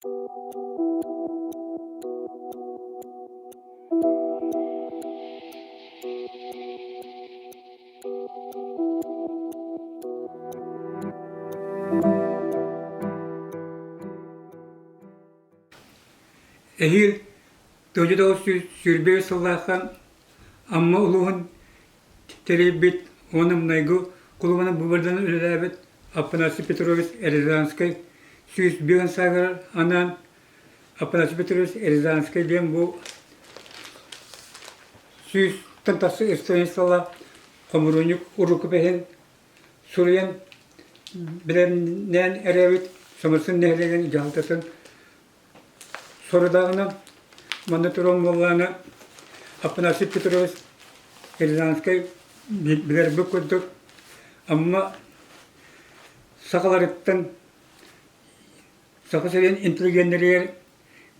Эһиил 1923 сыллаахха Амма улууһун тэрийбит уонна мунайгы кулубанан быыбарданан үлэлээбит Афанасий Петрович Рязанскай 105 сааһыгар анаан Афанасий Петрович Рязанскай диэн бу сүүстэн тахса страницалаах хомуруунньук рукопиһын суруйан бэлэмнээн эрэбит Соморсун нэһилиэгин дьаһалтатын Сорудаҕынан манна туран буоллаҕына Афанасий Петрович Рязанскай билэрбит курдук Амма сахаларыттан Саха сирин интеллигеннэригэр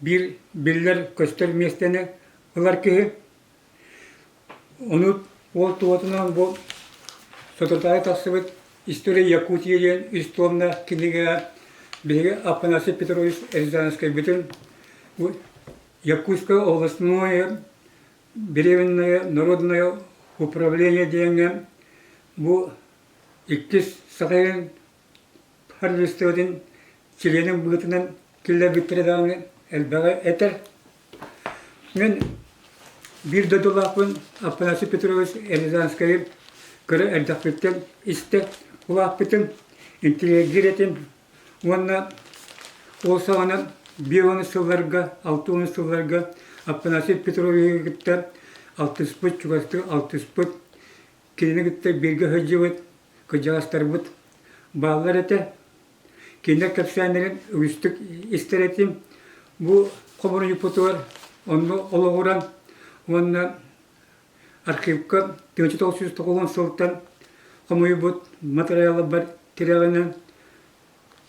биир биллэр-көстөр миэстэни ылар киһи. Ону ол туотунан бу соторутааҕы тахсыбыт «История Якутии» диэн үс туомнаах кинигэҕэ биһиги Афанасий Петрович Рязанскайбытын бу Якутское областное Временное народное управление диэҥҥэ бу иккис Саха сирин Правительствотын чилиэнин быһыытынан киллэрбиттэрэ даҕаны элбэҕи этэр. Мин биир дойдулаахпын Афанасий Петрович Рязанскайы кыра эрдэхпиттэн истэ улааппытым, интеллигиир этим уонна ол саҕана 50 сылларга, 60 сылларга Афанасий Петровиһы кытта алтыспыт, чугастык алтыспыт, кинини кытта бииргэ сылдьыбыт кырдьаҕастарбыт бааллар этэ. Кинилэр кэпсээннэрин үгүстүк истэр этим. Бу хомуруйуппутугар онно олоҕуран уонна архивка 1990 сылтан хомуйбут матырыйаалларбар тирэҕинэн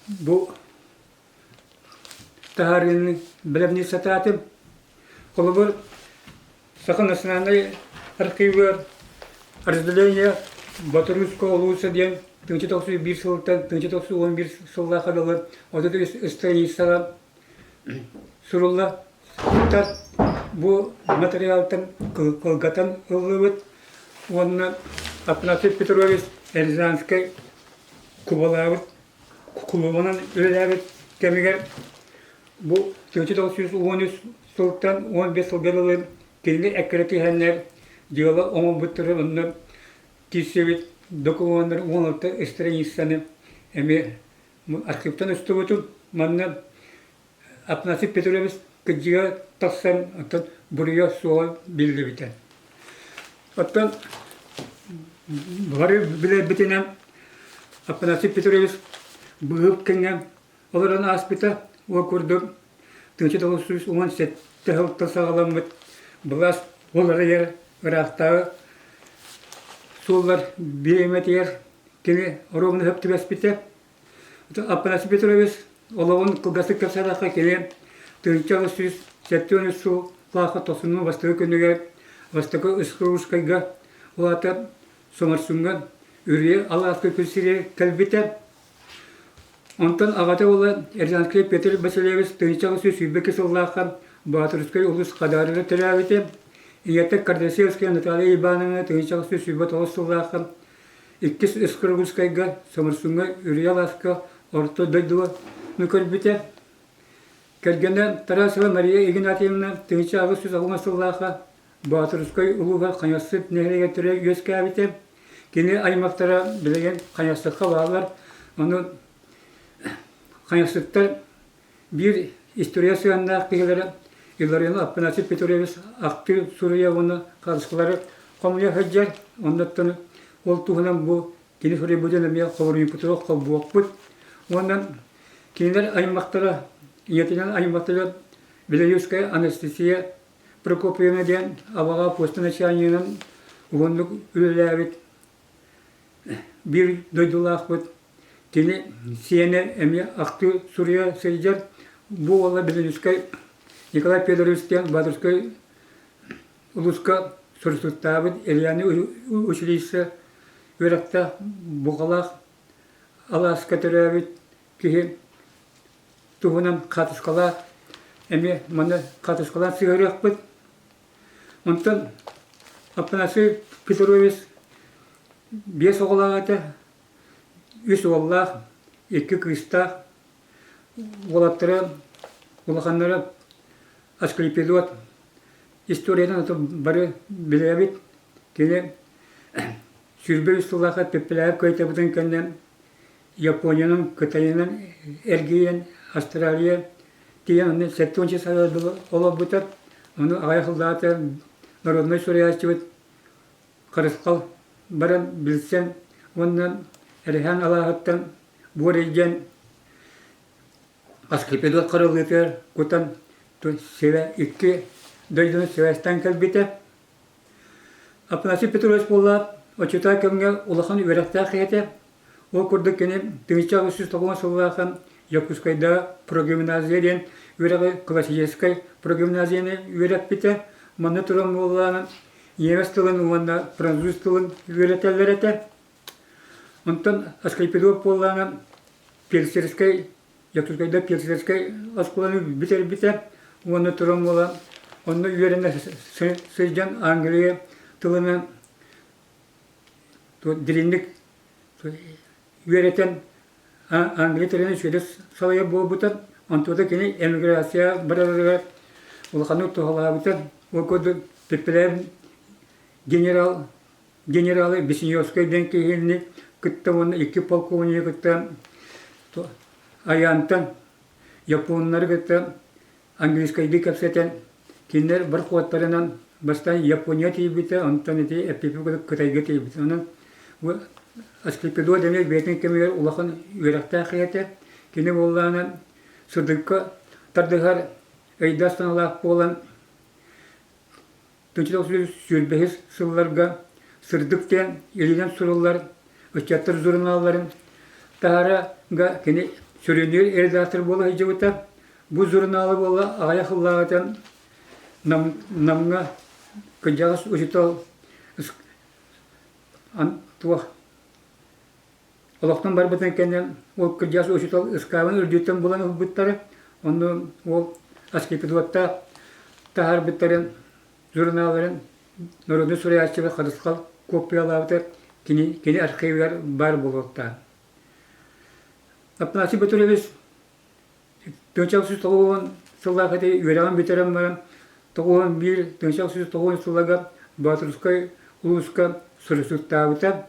бу таһаарыыны бэлэмнии сатаатым. Холобур, Саха национальнай архивыгар разделение Батырыыска улууса диэн 1991 сылтан 1911 сыллаахха дылы 33 страницаҕа сурулла сытар. Бу материалтан кылгатан ыллыбыт уонна Афанасий Петрович Рязанскай кубалаабыт кулубанан үлэлээбит кэмигэр бу 1913 сылтан 15 сылга дылы кинини эккирэтиһэннэр дьыала оҥорбуттарын онно киирсибит докумуоннар 16 страницаны эмиэ архивтан устубутум. Манна Афанасий Петрович кырдьыга тахсан оттон буруйа суоҕа биллибитэ. Оттон бары билэрбитинэн Афанасий Петрович быыһык кэмҥэ олорон ааспыта. Ол курдук 1917 сылтан саҕаламмыт былаас уларыйар ыраахтааҕы суоллар бириэмэтигэр кини оруобуна сөп түбэспитэ. Афанасий Петрович олоҕун кылгастык кэпсээтэххэ кини 1873 сыллаахха тохсунньу бастакы күнүгэр Бастакы Ускружскайга улаата Соморсуҥҥа Үрүйэ алааска күн сиригэр кэлбитэ. Онтон аҕата уола Рязанскай Петр Васильевич 1822 сыллаахха Боотурускай улуус Хадаарыгар төрөөбүтэ. Ийэтэ Кардасевская Наталья Ивановна 1829 сыллаахха Иккис Ускружскайга Соморсуҥҥа Үрүйэ алааска орто дойдуга көрбүтэ. Кэргэнэ Тарасова Мария Игнатьевна 1880 сыллаахха Боотурускай улууһа Хайахсыт нэһилиэгэр төрө үөскээбитэ. Кини аймахтара билигин Хайахсыкка бааллар. Ону Хайахсыттар биир история сыһыаннаах киһилэрэ Илларион Афанасий Петрович ахтыы суруйа уонна хаалыскалары хомуйа сылдьар. Оннуттан ол туһунан бу кини суруйбутун эмиэ хомуруйбутугар холбуохпут. Уонна кинилэр аймахтара, ийэтинэн аймахтара Белоюзская Анастасия Прокопьевна диэн Абаҕа пуоста начальнигынан уһуннук үлэлээбит биир дойдулаахпыт. Кини сиэнэ эмиэ ахтыы суруйа сылдьар. Бу уола Белинскэй Николай Федорович диэн Боотурскай улууска суруксуттаабыт Ильяны училище үөрэхтээх Буҕалаах алааска төрөөбүт киһи. туһунан хаатыскалаах эмиэ манна хаатыскалаан сыһыарыахпыт. Онтон Афанасий Петрович биэс оҕолоох этэ, үс уоллаах, икки кыыстаах. Уолаттара улаханнара Асклепидот историятын бары билэбит. Кини 23 сыллаахха Пеппелээп кыайтарбытын кэннэ Япониянан, Кытайынан эргийэн Австралия тиийэн онно 70 сыл олорбута. Ону аҕыйах сыллааҕыта народнай суруйааччыбыт Харысхал баран билсэн уонна Эрэһээн алааһыттан буор илдьэн Асклепидот хараллыытыгар кутан икки дойдуну сибээстээн кэлбитэ. Афанасий Петрович буолла оччотооҕу кэмҥэ улахан үөрэхтээх киһи этэ. Ол курдук кини 1990 сыллаахха Якутскайдааҕы прогимназия диэн үөрэҕи классическай прогимназияны үөрэппитэ. Манна туран буоллаҕына немец тылын уонна француз тылын үөрэтэллэр этэ. Онтон Асклепидов буоллаҕына Персидскэй Якутскайда Персидскэй оскуоланы бүтэрбитэ уонна туран буола онно үөрэнэ сылдьан Англия тылынан дириҥник үөрэтэн Англия тылын үчүгэйдик салайар буолбута. Онтуота кини эмиграция барарыгар улаханнык туһалаабыта. Ол курдук Пепелев генерал генералы Вишневскай диэн киһини кытта уонна икки полковнигы кытта Айаантан японнары кытта английскайдыы кэпсэтэн кинилэр борохуоттарынан бастаан Япония тиийбитэ, онтон ити эппиппит Кытайга тиийбитэ. Онон бу Асклепидот эмиэ бэйэтин кэмигэр улахан үөрэхтээх киһи этэ. Кини буоллаҕына сырдыкка тардыһар өйдөөх-санаалаах буолан 1925 сылларга Сырдык диэн илинэн суруллар ыччаттар журналларын таһаарарга кини сүрүннүүр редактор буола сылдьыбыта. Бу журналы буола аҕыйах сыллааҕыттан Намҥа кырдьаҕас учуутал туох олохтон барбытын кэннэ ол кырдьаҕас учуутал ыскаабын үрдүттэн булан ылбыттара. Онно ол Асклепидоттаах таһаарбыттарын журналларын народнай суруйааччыга Харысхал копиялаабыта кини, кини архивыгар баар буолуохтаах. Афанасий Петрович 1990 сыллаах ити үөрэҕин бүтэрэн баран 91 1990 сылларга Боотурускай улууска суруксуттаабыта.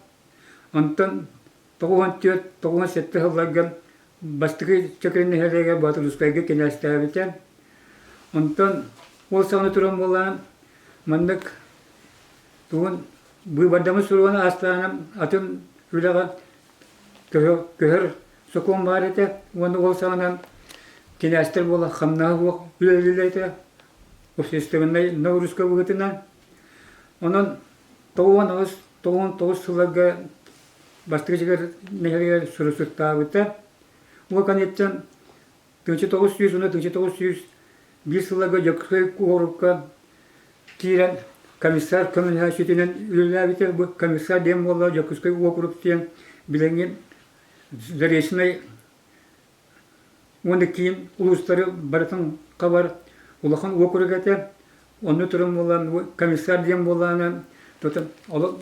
Онтон 94-97 сылларга бастакы Чакыр нэһилиэгэр Боотурускайга кинээстээбитэ. Онтон ол саҕана туран буоллаҕына маннык тугун быыбардаммыт суругун аастаҕына атын үлэҕэ көһөр сокуон баар этэ уонна ол саҕана кинээстэр буола хамнаһа суох үлэлииллэр этэ общественнай нагрузка быһыытынан. Онон 98 99 сылларга бастакы дьиҥэр нэһилиэгэр суруксуттаабыта. Ол кэнниттэн 1900 уонна 1901 сылларга Дьокуускай куоракка киирэн комиссар көмөлөһөөччүтүнэн үлэлээбитэ. Бу комиссар диэн буолла Дьокуускай уокурук диэн билиҥҥи Заречнай уонна киин улуустары барытын хабар улахан уокурук этэ. Онно туран буолан комиссар диэн буоллаҕына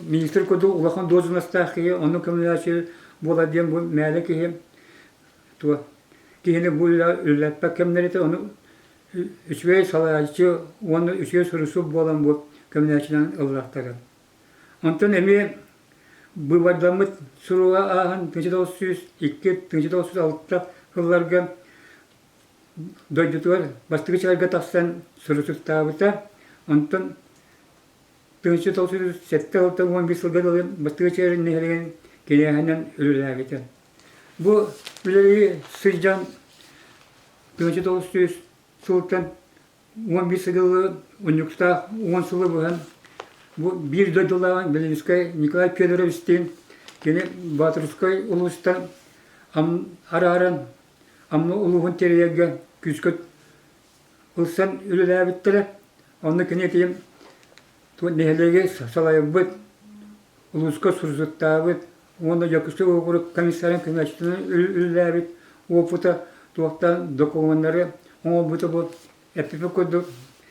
министр курдук улахан должностаах киһи онно көмөлөһөөччү буолар диэн бу мээлэ киһи туох киһини бу үлэлэппэт кэмнэр этэ ону үчүгэй салайааччы уонна үчүгэй суруйсуу буолан бу көмөлөһөөччүнэн ыллахтара. Онтон эмиэ быыбардаммыт суруга ааһан 1902-1906 сылларга дойдутугар бастакы чыгайга тахсан сурутуктаабыта. Онтон 1907 сылга дылы бастакы чыгай нэһилиэгин кинээһинэн үлэлээбитэ. Бу үлэлии сылдьан 1900 сылтан 11 сылы унньуктаах 10 сылы быһан бу биир дойдулааҕын Белинскэй Николай Федоровичтыын кини Боотурускай улуустан арааран Амма улууһун тэрийэргэ күүскэ ылсан үлэлээбиттэрэ. Онно кини этиим нэһилиэги салайбыт, улууска сурутаабыт уонна Дьокуускай уокурук комиссарын көмөччүтүнэн үлэлээбит уопута. туохтан докумуоннары оҥорбута бу эппиппит курдук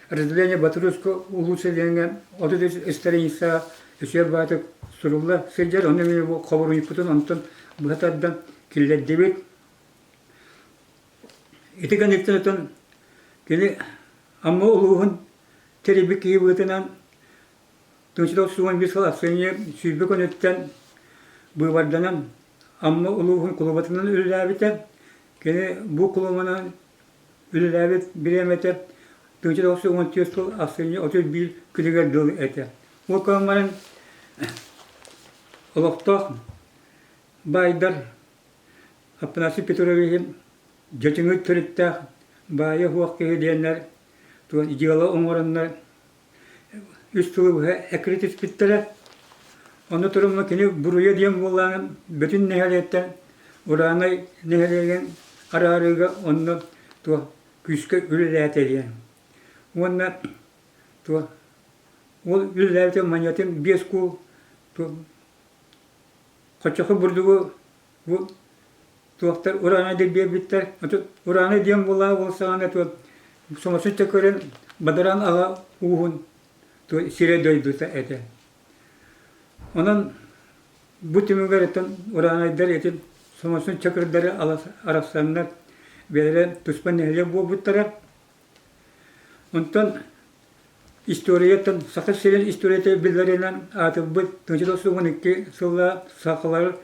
разделение Батруско улуус диэҥҥэ 33 страница үчүгэй баатык сурулла сылдьар. Ону эмиэ бу хобуруйбутун онтон быһа тардан киллэрдибит. Ити кэнниттэн отон кини Амма улууһун тэрийбит киһи быһыытынан 1991 сыл ахсынньы 20 күнүттэн быыбарданан Амма улууһун кулубатынан үлэлээбитэ. Кини бу кулубанан үлэлээбит бириэмэтэ 1914 сыл ахсынньы 31 күнүгэр дылы этэ. Ол кэлэн баран олохтоох баайдар Афанасий Петровиһы дьэчиҥир төрүттээх баайа суох киһи диэннэр дьыала оҥороннор үс сылы быһа эккирэтиспиттэрэ. Ону турумма кини буруйа диэн буоллаҕын бүтүн нэһилиэктэн Ураанай нэһилиэгин араарыыга онно туох күүскэ үлэлээтэ диэн. Уонна туох ол үлэлээбитэ манньатын биэс куул хочоху бурдугу бу туохтар ураанай диэн биэрбиттэр. Ураанай диэн буоллаҕа ол саҕана туох соҥосун көрөн бадараан аҕа ууһун сирэ дойдута этэ. Онон бу түмүгэр оттон ураанайдар этин соҥосун чакырдары арахсаннар бэйэлэрэ туспа нэһилиэк буолбуттара. Онтон Историяттан Саха сирин историята биллэринэн аатырбыт 1912 сылла сахалар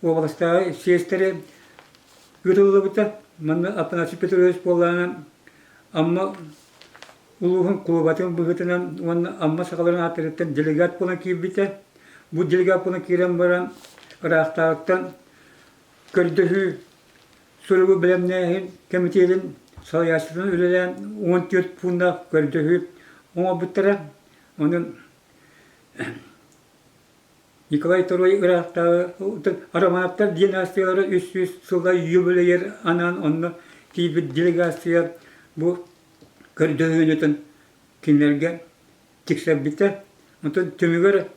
уобаластааҕы съезтэрэ ыытыллыбыта. Манна Афанасий Петрович буоллаҕына Амма улууһун кулубатын быһыытынан уонна Амма сахаларын ааттарыттан делегат буолан киирбитэ. Бу делегат буолан киирэн баран ыраахтааҕыттан көрдөһүү суругу бэлэмнээһин кэмитиэтин салайааччытынан үлэлээн 14 пууннаах көрдөһүү оҥорбуттара. Онон Николай II ыраахтааҕы Романовтар династиялара 300 сылга юбилейер анаан онно тиийбит делегация бу көрдөһүүнүтүн кинилэргэ тиксэрбитэ. Онтон түмүгэр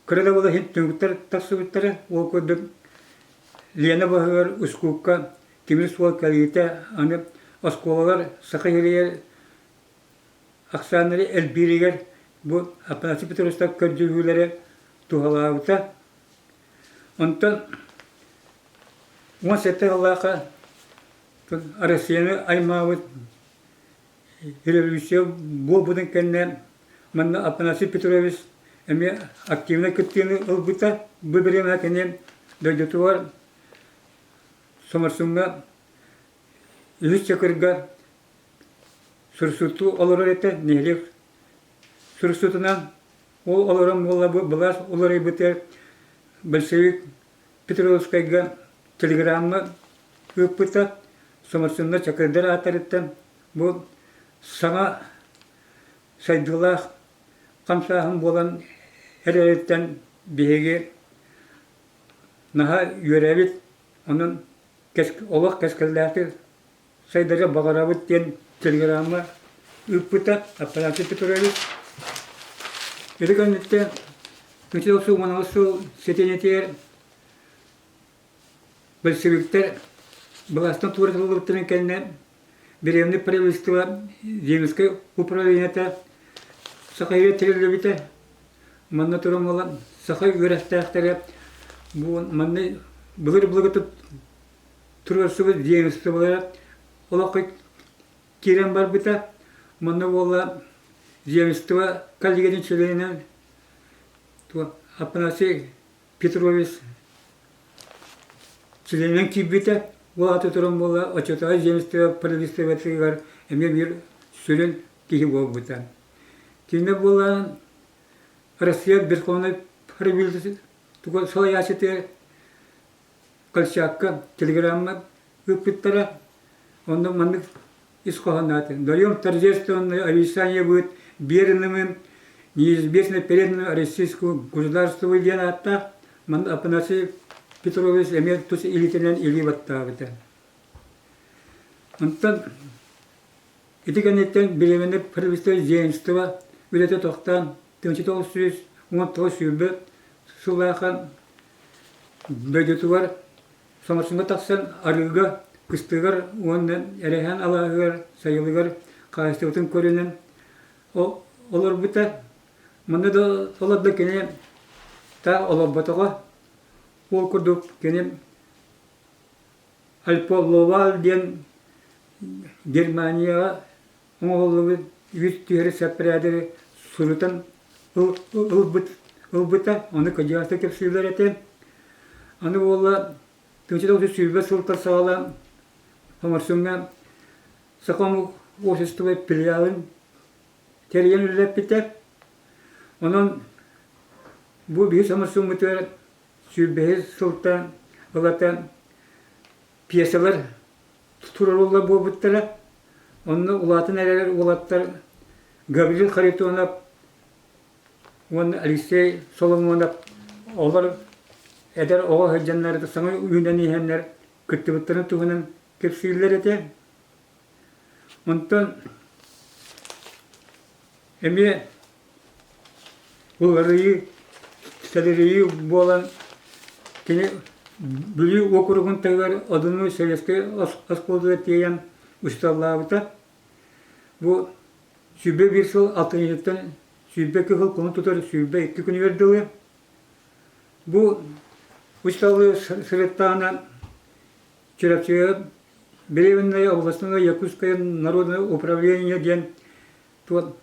Кыра да буола иһин түмүктэр тахсыбыттара. Ол курдук Лена баһыгар ускуукка тимир суол кэлиитэ аны оскуолалар саха сиригэр ахсааннара элбииригэр бу Афанасий Петровичтар көрдөрүүлэрэ туһалаабыта. Онтон 17 сыллаахха Россияны аймаабыт Революция буолбутун кэннэ манна Афанасий Петрович эмиэ активнай кыттыыны ылбыта. Бу бириэмэ кини дойдутугар Соморсуҥҥа үһүс чакырга сурсуттуу олорор этэ, нэһилиэк сурсутунан. Ол олорон буолла бу былаас уларыйбытыгар большевик Петровскайга телеграмма ыыппыта. Соморсунна чакырдар ааттарыттан бу саҥа сайдыылаах хамсааһын буолан эрэриттэн биһиги наһаа үөрэбит, онон олох кэскиллээхтик сайдарга баҕарабыт диэн телеграмма ыыппыта Афанасий Петрович. Ити кэнниттэн 1918 сыл сэтинньитигэр Большевиктар былаастан туоратыллыбыттарын кэннэ Беременное правительство Земское управлениета Саха сирэ тэриллибитэ. Манна туран буолан саха үөрэхтээхтэрэ бу манна былыр-былыргы туруорсубут земстволара олоххо киирэн барбыта. Манна буолла земство коллегиятын чилиэнинэн Афанасий Петрович чилиэнинэн киирбитэ. Ол аата туран буолла оччотооҕу земство правительствотыгар эмиэ биир сүрүн киһи буолбута. Кини буолан Россия Верховнай правительство салайааччытыгар Колчакка телеграмма ыыппыттара. Онно маннык ис хоһооноото. Даем торжественное обещание будет верным неизбежно переданным российскому государству диэн ааттаах манна Афанасий Петрович эмиэ тус илиитинэн илии баттаабыта. Онтон ити кэнниттэн бириэмэни правительство земство үлэтэ тохтоон 1919 сыллаахха дойдутугар Соморсуҥҥа тахсан арыыга. Кыстыгар уонна Эрэһээн алааһыгар, сайылыгар хаһаайыстыбатын көрүнэн олорбута. Манна да олордо кини та олорботоҕо. Ол курдук кини Альполловал диэн Германияҕа оҥоһуллубут үс түһэри сэппэрээдэри сурутан ылбыт, ылбыта, ону кырдьаҕастар кэпсииллэр этэ. Аны буолла 1920 сылтан саҕалаан Соморсуҥҥа Саха омук уопсастыба филиалын тэрийэн үлэлэппитэ. Онон бу биһи Соморсуммутугар сүүрбэһис сылтан ылата пьесалар туруоруллар буолбуттара. Онно улаатан эрэр уолаттар Гаврил Харитонов уонна Алексей Соломонов олор эдэр оҕо сылдьаннар саҥа үүнэн иһэннэр кыттыбыттарын туһунан кэпсииллэр этэ. Онтон эмиэ уларыйыы, сэлэрийии буолан кини Бүлүү уокуругун таһыгар Одунуу советскай оскуолатыгар тиийэн учууталлаабыта. Бу 21 сыл алтынньытыттан 22 сыл кулун тутар 22 күнүгэр дылы. Бу учууталлыы сырыттаҕына Чурапчыга Беременная областное Якутское народное управление диэн туох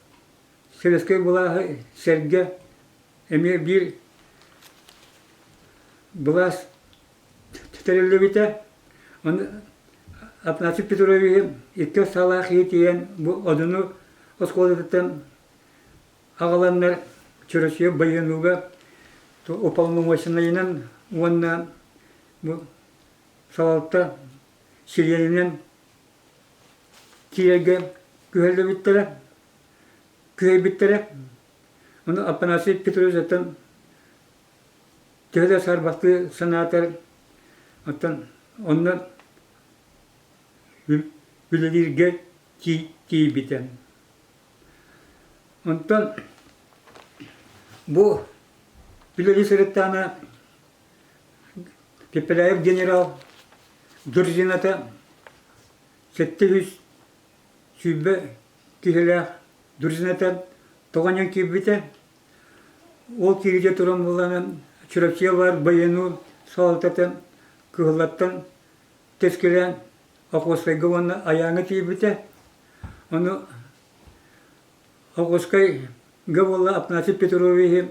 Советскай былааһы сэргэ эмиэ биир былаас тэриллибитэ. Ону Афанасий Петровиһы икки саалаах иитийэн бу Одуну оскуолатыттан аҕаланнар Чурапчыга Байанууга уполномоченнайынан уонна бу салалта чилиэнинэн киирэргэ күһэллибиттэрэ, күһэйбиттэрэ. Ону Афанасий Петрович оттон төһө да саарбахтыы санаатар, оттон онно үлэлииргэ тиийбитэ. Онтон бу үлэлии сырыттаҕына Пепеляев генерал дружината 720 киһилээх дружината тоҕонньон киирбитэ. Ол киириитэ туран булланан Чурапчыга баар Байануу салалтата Кыһыллаттан тэскилээн Охотскайга уонна Айааҥҥа тиийбитэ. Ону Охотскайга буолла Афанасий Петровиһы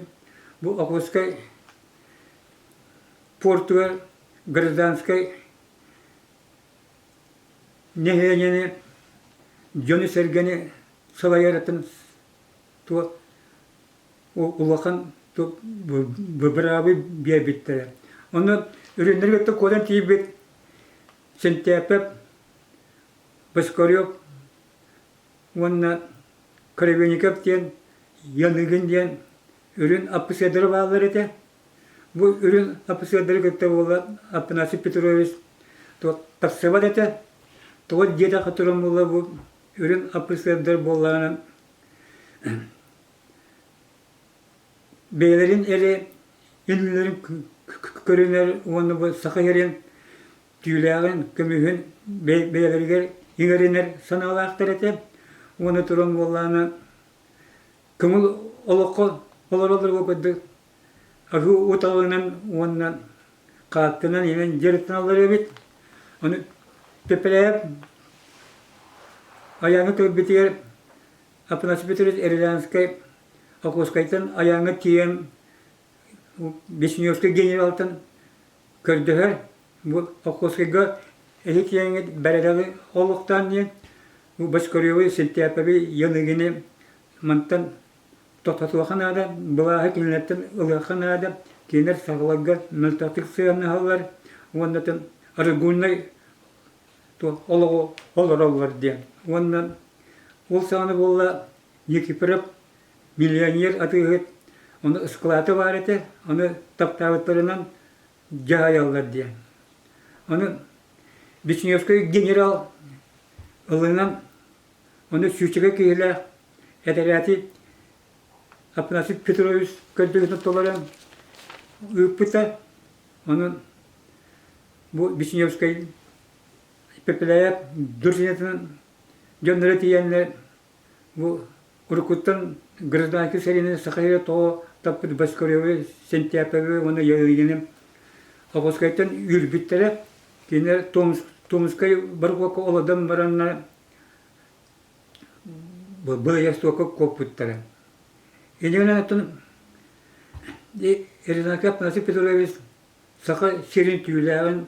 бу Охотскай португар гражданскай нэһилиэнньэни, дьону-сэргэни салайарытын туох улахан быраабы биэрбиттэрэ. Онно үрүҥнэри кытта куотан тиийбит Сентээпэп, Бочкарев уонна Коробейников диэн Яныгин диэн үрүн аппысыадара бааллар этэ. Бу үрүн аппысыадары кытта буола Афанасий Петрович тахсыбат этэ. Тоҕо диэтэххэ туран буолла бу үрүн аппысыадар буоллаҕынан бэйэлэрин эрэ иннилэрин көрүнэр уонна бу саха сирин түүлээҕин, көмүһүн бэйэлэригэр иҥэринэр санаалаахтар этэ. Уонна туран буоллаҕына көҥүл олоххо олороллор курдук аһыы утаҕынан уонна хааттынан иҥэн дьарыктаналлар эбит. Ону Пепеляев Айааҥҥа кэлбитигэр Афанасий Петрович Эрилянскай Окуоскайтан Айааҥҥа тиийэн Вишневскай генералтан көрдөһөр бу Охотскайга эһи тиэҥҥит бэрэдэги олохтоон диэн бу Бочкаревы, Сентяпэби, Яныгины мантан тохтотуохха наада, былааһы кинилэртэн ылыахха наада, кинилэр сахаларга мөлтөхтүк сыһыаннаһаллар уонна арыгуннай олоҕу олороллор диэн. Уонна ол саҕана буолла Никифоров миллионер атыыһыт, ону ыскылаата баар этэ, ону таптаабыттарынан дьаһайаллар диэн. Ону Вишневскай генерал ылынан, ону сүүчэкэ киһилээх этэрээти Афанасий Петрович көрдөһүүтүн толорон ыыппыта. Онон бу Вишневскай Пепеляев дружинатын дьонноро тиийэннэр бу уруккуттан гражданскай сэриини Саха сирэ тоҕо таппыт Баскаревы, Сентяповы уонна Ярыгины Охотскайтан үүрбүттэрэ. Кинилэр Томскай барокуокка олордон бараннар Былайастуокка куоппуттара. Иннинэн оттон Ренат Афанасий Петрович Саха сирин түүлээҕин,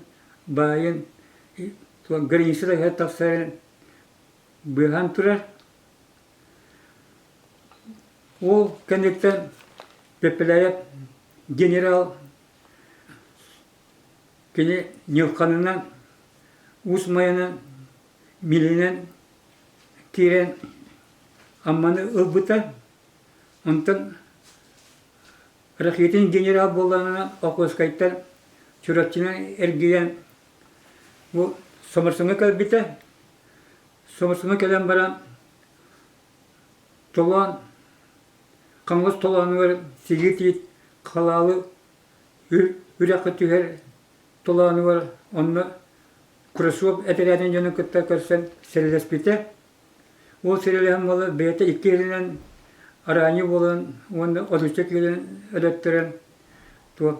баайын граница таһыгар тахсарын быыһаан турар. Ол кэнниттэн Пепеляев генерал кини Ньылханынан, Уус Майанан, Милинэн киирэн Амманы ылбыта. Онтон Ракитин генерал буоллаҕына Охотскайтан Чурапчынан эргийэн бу Соморсуҥҥа кэлбитэ. Соморсуҥҥа кэлэн баран Толоон Хаҥалас Толоонугар сигии тиит халаалы үрэххэ түһэр толоонугар онно Курасов этэрээтин дьонун кытта көрсөн сэрэлэспитэ. Ол сэрэлэһэн буола бэйэтэ икки илинэн араанньы буолан уонна отучча киилэн өлөттөрөн туох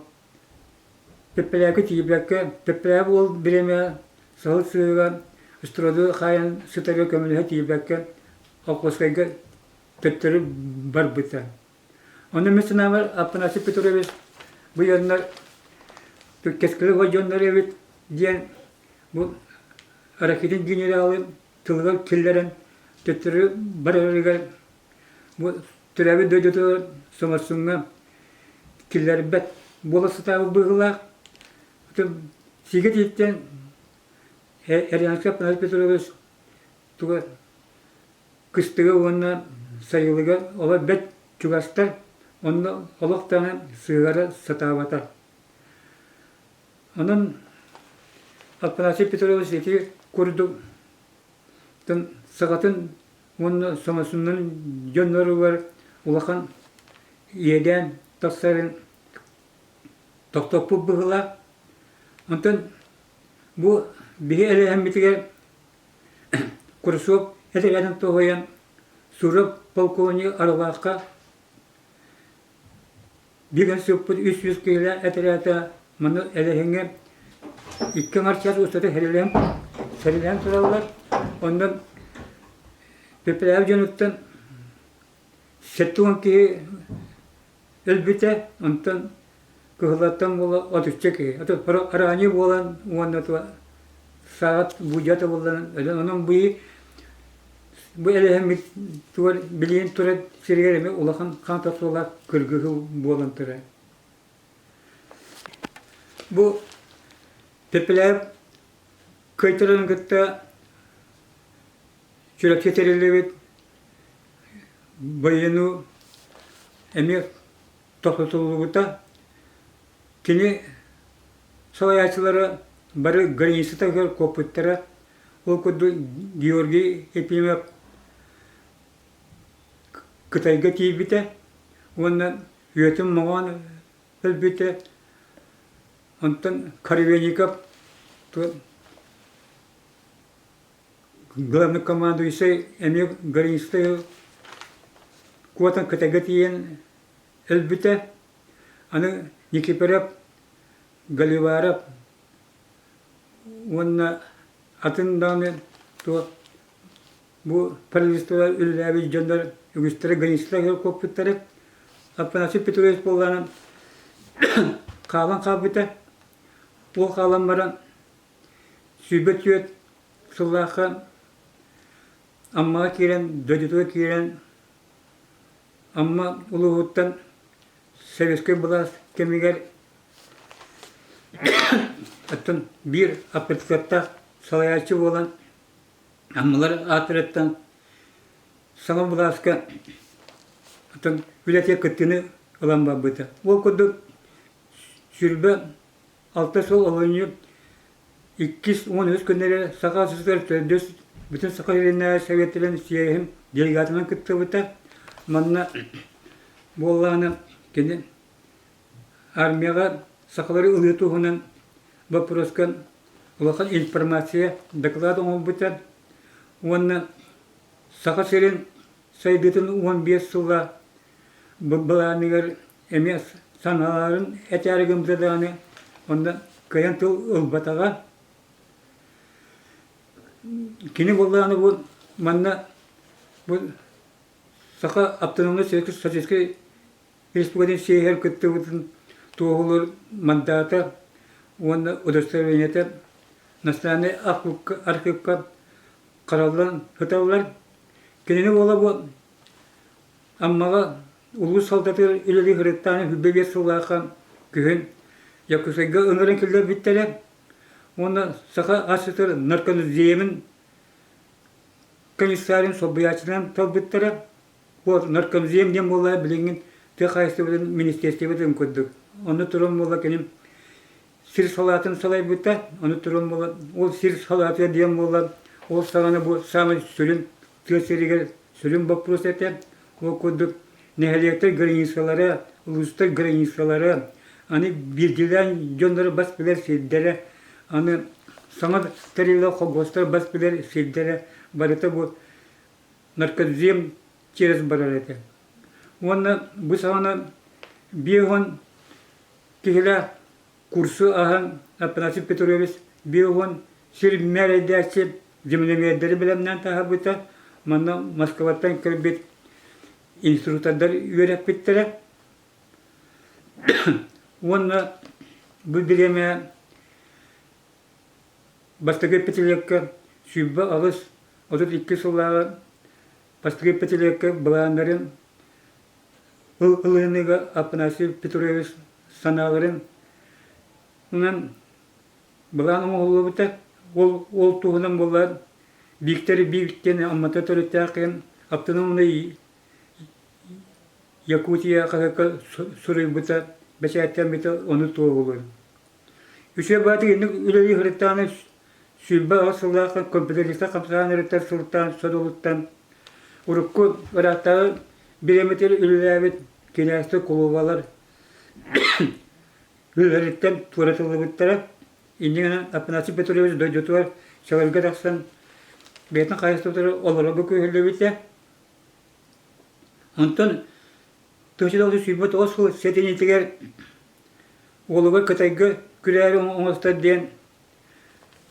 Пеппэлээккэ тиийбэккэ Пеппэлээк уол бириэмэ саһыл сыыһыгар стройга хаайан сытарга көмөлөһө тиийбэккэ Охотскайга төттөрү барбыта. Ону мин санаабар Афанасий Петрович бу дьоннор кэскили дьоннор эбит диэн бу Ракитин генералы тылыгар киллэрэн төттөрү барарыгар бу төрөөбүт дойдутугар Соморсуҥҥа киллэрбэт буола сатаабыт быһыылаах. Сигэ тииттэн Эрянскай Афанасий Петрович туга кыстыга уонна сайылыга олор бэрт чугастар, онно олох даҕаны сыһыара сатаабата. Онон Афанасий Петрович ити курдук саҕатын уонна сомосуннун дьонноругар улахан иэдээн тахсарын тохтоппут быһыылаах. Онтон бу биһи элэһэммитигэр Курсуоп этэрээдин тоһуйан Суров полковник Арылаахха Бүгүн сыппыт 300 киилэ этэрээтэ маны Элэһиҥҥэ икки аҥар час устата сэрилээн, сэрилээн тураллар. Онон Пепеляев дьонуттан 70 киһи өлбүтэ, онтон кыһыллартан буола отучча киһи. Ранее буолан уонна саат будьата буолан өлөн онон бу бу элэһэммит тугар билиэн турар сиригэр эмиэ улахан хаан тохсуулаах кыргыһыы буолан турар. Бу Пепеляев кыайтарарын кытта Чурапчы тэриллибит военну эмиэ тохтотуллубута. Кини салайааччылара бары граница таһыгар куоппуттара. Ол курдук Георгий Ефимов Кытайга тиийбитэ уонна үйэтин моҕоон өлбүтэ. Онтон Коровенников главный командующай эмиэ границата куотан Кытайга тиийэн өлбүтэ. Аны Никифоров, Галиваров уонна атын даҕаны туох бу правительство үлэлээбит дьоннор үгүстэрэ границаларыгар куоппуттара. Афанасий Петрович буоллаҕына хаалан хаалбыта. Ол хаалан баран 24 сыллаахха Аммаҕа киирэн, дойдутугар киирэн Амма улууһуттан советскай былаас кэмигэр оттон биир авторитеттаах салайааччы буолан Аммалар ааттарыттан саҥа былааска оттон үлэтигэр кыттыыны ылан барбыта. Ол курдук 26 сыл олунньу иккис 13 күннэрэ Саха СССР төрдүс бүтүн Саха сиринээҕи Советтарын съеһин делегатынан кыттыбыта. Манна буоллаҕына кини армияҕа сахалары ылыы туһунан боппуруоска улахан информация доклад оҥорбута уонна Саха сирин сайдыытын 15 сыла былааныгар эмиэ санааларын этээри гыммыта даҕаны онно кыайан тыл ылбатаҕа. Кини буоллаҕына бу манна бу Саха автономнай Советскай Республикатын съеһигэр кыттыбытын туоһулуур мандата уонна удостоверениета Национальнай архыыпка хараллан сыталлар. Кинини буола бу Аммаҕа улуус салалтатыгар үлэлии сырыттаан 25 сыллаахха күһүн Якутскайга ыҥыран киллэрбиттэрэ уонна Саха АССР наркомземин комиссарын солбуйааччынан талбыттара. Вот наркомзем диэн буолла билиҥҥин тыа хаһаайыстыбатын министерствотын курдук. Онно туран буолла кини сир салаатын салайбыта, ону туран буолла ол сир салаата диэн буолла ол саҕана бу саамай сүрүн тыа сиригэр сүрүн боппуруос этэ. Ол курдук нэһилиэктэр границалара, улуустар границалара, аны биирдиилээн дьоннору бас билэр сирдэрэ, аны саҥа тэриллэр холбостор бас билэр сирдэрэ барыта бу наркодзем через барар этэ. Уонна бу саҕана 50 киһилээх курсу аһан Афанасий Петрович 50 сир мээрэйдээччи землемердэри бэлэмнээн таһаарбыта. Манна Москваттан кэлбит инструктордар үөрэппиттэрэ. Уонна бу бириэмэ бастакы пятилетка 28 32 сыллааҕы бастакы пятилетка былааннарын ылыныыга Афанасий Петрович санааларын Онон былаан оҥоһуллубута. Ол, ол туһунан буолла Виктор Биктин Аммата төрүттээх киһи автономнай Якутия хаһыакка суруйбута, бэчээттэммитэ ону туоһулуур. Үчүгэй баатык инник үлэлии сырыттаҕына 28 сыллаах компьютериста хамсаан ырыттар сылтаан содулуттан урукку ыраахтааҕы бириэмэтигэр үлэлээбит кинээстэр кулубалар Үлэлэриттэн туоратыллыбыттара. Инньэ гынан Афанасий Петрович дойдутугар Чаларга тахсан бэйэтин хаһаайыстыбатыгар олорорго күһэллибитэ. Онтон 1929 сыл сэтинньитигэр уолугар Кытайга күрээри оҥостор диэн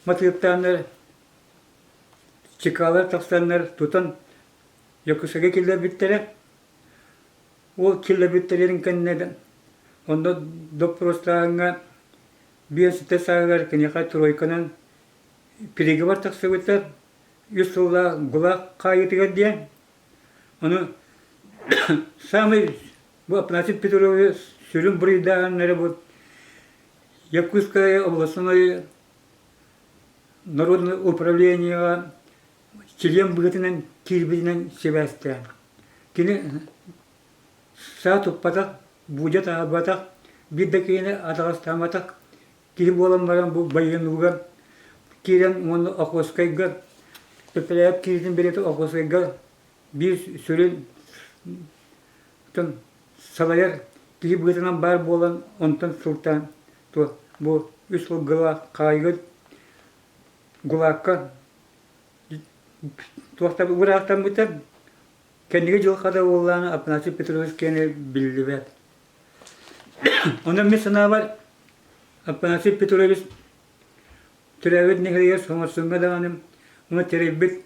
матыыптааннар чекалар тахсаннар тутан Якутскайга киллэрбиттэрэ. Ол киллэрбиттэрин кэннэ онно доппуруостааһыҥҥа 57 сааһыгар киниэхэ тройканан переговор тахсыбыта үс сыллаах ГУЛАГ хаайыытыгар диэн. Ону саамай бу Афанасий Петрович сүрүн буруйдааһыннара бу Якутское областное народное управлениеҕа чилиэн быһыытынан киирбитинэн сибээстээн. Кини саа туппатах, буудьа таһаарбатах, биир да киһини атаҕастаабатах киһи буолан баран бу байыанныыга киирэн уонна Охотскайга Пепеляев кииритин билиэтэ Охотскайга биир сүрүн салайар киһи быһыытынан баар буолан онтон сылтаан бу үс сылгылаах хаайыгыт ГУЛАГка туох да быраактаммыта Кэнники дьылҕата уоллаан Афанасий Петрович киэнэ биллибэт. Онон мин санаабар Афанасий Петрович төрөөбүт нэһилиэгэр Соҥорсуҥҥа даҕаны уонна тэрийбит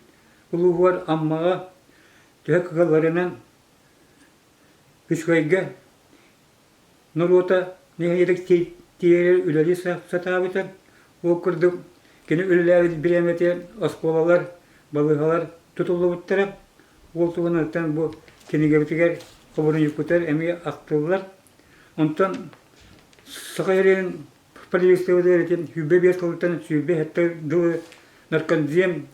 улууһугар Аммаҕа төһө кыалларынан үчүгэйгэ норуота нэһилиэк тиийэр үлэлии сатаабыта. Ол курдук кини үлэлээбит бириэмэтигэр оскуолалар, балыыһалар тутуллубуттара. Ол туһунан бу кинигэбитигэр хобуруйуккутар эмиэ ахтыллар. Онтон Саха сирин правительствотыгар ити 25 сылтан 27 дылы наркомзем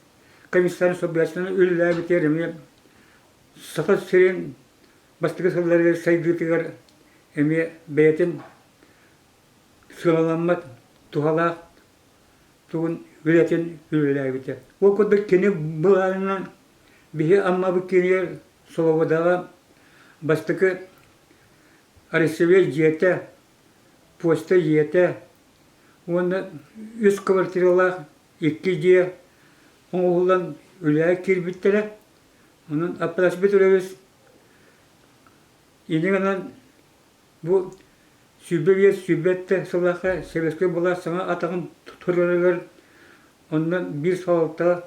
комиссарын солбуйааччынан үлэлээбитигэр эмиэ Саха сирин бастакы сылларыгар сайдыытыгар эмиэ бэйэтин сыаналаммат туһалаах тугун үлэтин үлэлээбитэ. Ол курдук кини былаанынан биһи Аммабыт киинигэр Солободаҕа бастакы Россия дьиэтэ, почта дьиэтэ Уонна үс квартиралаах икки дьиэ оҥоһуллан үлэҕэ киирбиттэрэ. Онон Аппарас Петрович инньэ гынан бу 25 сүүрбэттэ сыллаахха сэбиэскэй былаас саҥа атаҕын турарыгар онно биир салалта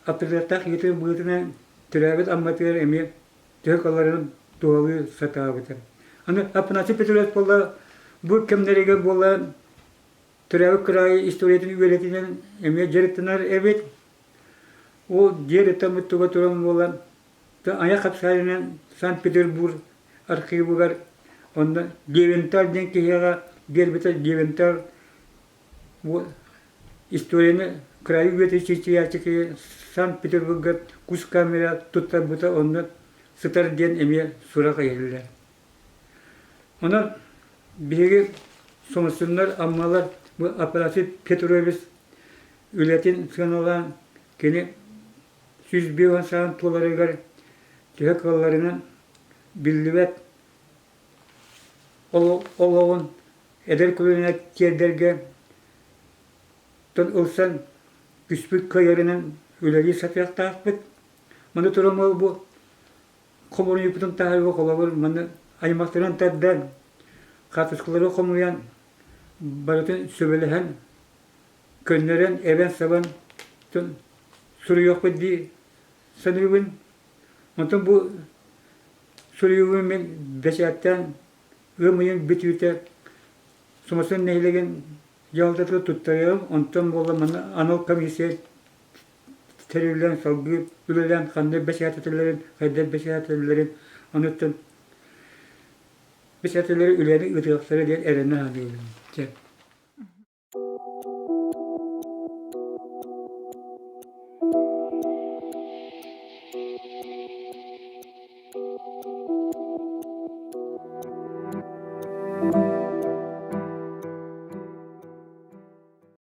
авторитеттаах ийэтин быһыытынан төрөөбүт Амматыгар эмиэ төһө кыалларынан туһалыы сатаабыта. Аны Афанасий Петрович буолла бу кэмнэригэр буолла төрөөбүт кыраайы историятын үөрэтинэн эмиэ дьарыктанар эбит. Ол дьиэ туга туран буолан айах хапсаайынан Санкт-Петербург архивыгар онно Левенталь диэн киһиэхэ биэрбитэ Левенталь историяны кыраайы үөрэтэр чинчийээччи киһи Санкт-Петербурга кус камера туттарбыта онно сытар диэн эмиэ сурах иһиллэр. Онон биһиги Соморсуннар, Аммалар бу Аппарасий Петрович үлэтин сыаналаан кини 150 саҕан туоларыгар төһө кыалларынан биллибэт олоҕун эдэр көлүөнэ тиэрдэргэ ылсан түспүт кыайарынан үлэлии сатыахтаахпыт. Маны туран бу хомуруйбутун таһаарыыга холобур манна аймахтарын тардан, хаартыскалары хомуйан, барытын сүбэлэһэн, көннөрөн, эбэн-сабан суруйуохпут дии саныыбын. Онтон бу суруйуубун мин бэчээттээн ыам ыйын бүтүүтэ Соморсун нэһилиэгин дьаһалтатыгар туттарыам, онтон буолла манна анал комиссия тэриллэн салгыы үлэлээн ханна бэчээтэтэллэрин, хайдах бэчээтэтэллэрин, онуттан бэчээтэллэри үлэни ыытыахтара диэн эрэнэ саныыбын. Чэ.